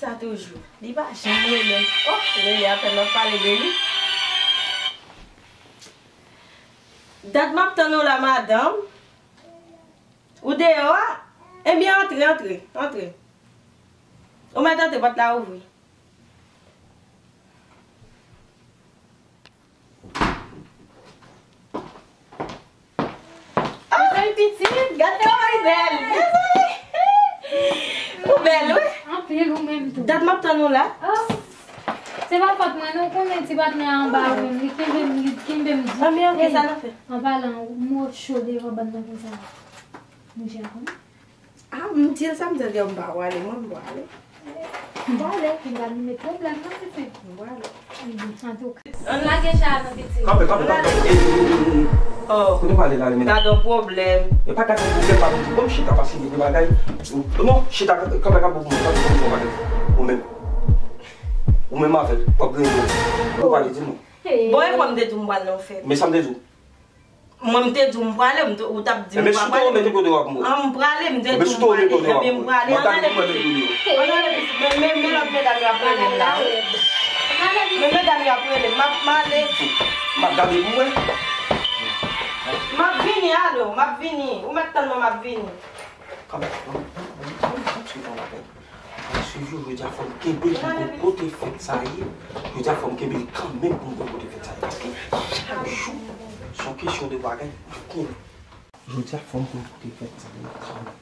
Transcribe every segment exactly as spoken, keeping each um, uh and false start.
Sa toujou. Li pa janm rele m. Oh, rele apèn m ap pale de li. Dat m ap tann ou la, madanm. Ou deyò a? Ebyen, antre, antre, antre. Ou mèt antre, pòt la ouvri. Mezanmi pitit, gade kòman li bèl. Mezanmi. Ou bèl, wi. Anpil ou menm tou. Dat m ap tann ou la. Oh. Se pa fòt mwen, non, konnen ti patnè anba ou menm, li kenbe m, li kenbe m di. Anmye, anmye, sa n ap fè? An palan, mo cho devan bann nan konsa. Monchè, konnen. Ah, m di l sa, m di l, yo, m pa prale, mwen, m prale. M prale. M pa vin met pwoblèm nan, pitit. M prale. Antouka. Ann lage chay la, non, pitit. Kanpe, kanpe, kanpe, kanpe. Ey, ey, ey, ey, ey. Oh. Kote w prale la, menm? Gade yon pwoblèm. E pa gade yon pwoblèm, pa vin di, bon, m chita, paske gen de bagay. Non, chita, kanpe, kanpe pou mwen, kanpe pou mwen, ou menm. Ou menm avè l, w ap griyen dlo. Ou prale, di m non. Bon, e kwa m te di w m pral nan yon fèt? Men sa m te di w. Mwen, m te di w m prale, m te, ou t ap di m pa prale. Ebyen, si w tonbe, kote w ap mouri? An, m prale, m te di w m prale, ebyen, m prale. An ale pitit. An ale pitit, men, men, men lòt medam yo ap rele m la, wi. Men medam yo ap rele m, m ap, m ale. M ap gade pou mwen. M ap vini, alo, m ap vini. Ou mèt tann mwen, m ap vini. Kanmenm, kanmenm, kanmenm, kanmenm, kanmenm, kanmenm, kanmenm. Mwen swiv yo, jodi a fò m kenbe l pou m konn kote fèt sa ye. Jodi a fò m kenbe l kanmenm pou m konn kote fèt sa ye. Paske chak jou, se yon kesyon de bagay, m pa konnen. Jodi a fò m konn kote fèt sa ye kanmenm.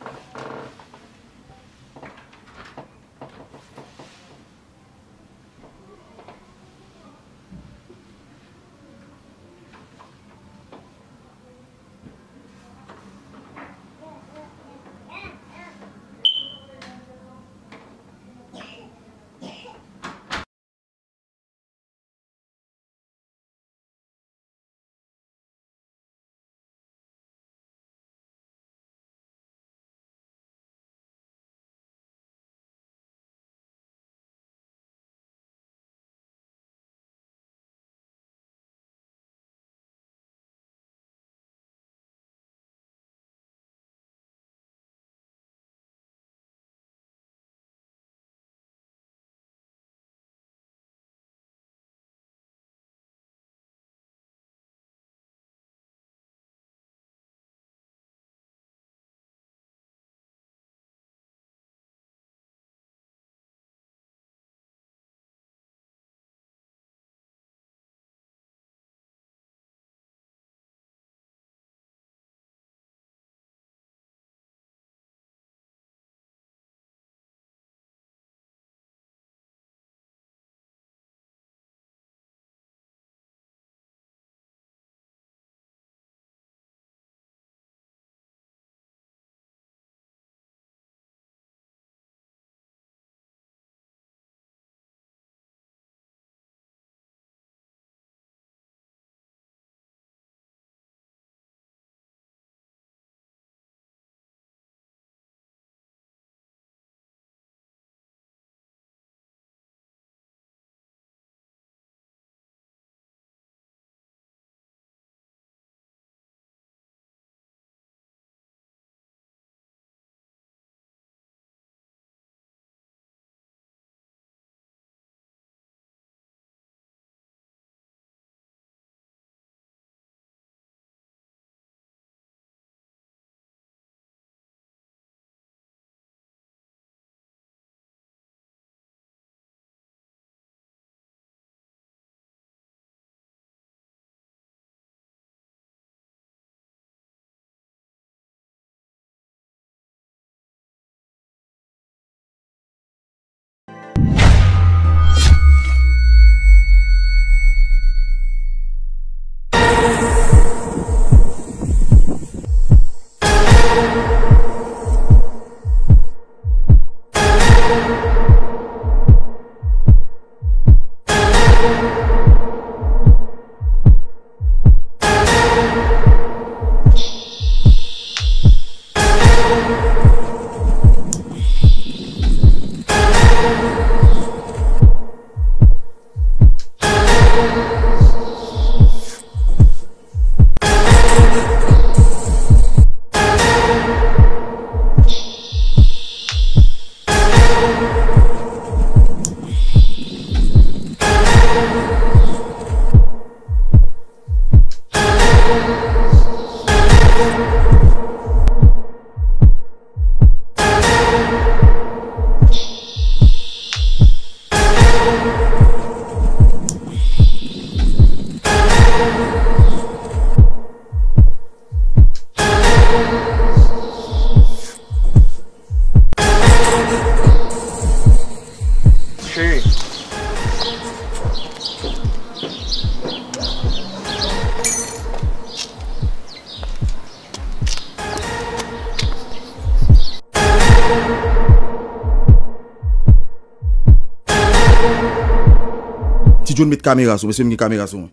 Jun, met kamera sou mwen, se m gen kamera sou mwen.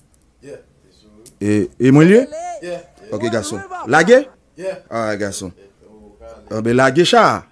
E, e mwen li ye? Ok, gason. Lage? Ah, gason. Anben, lage cha.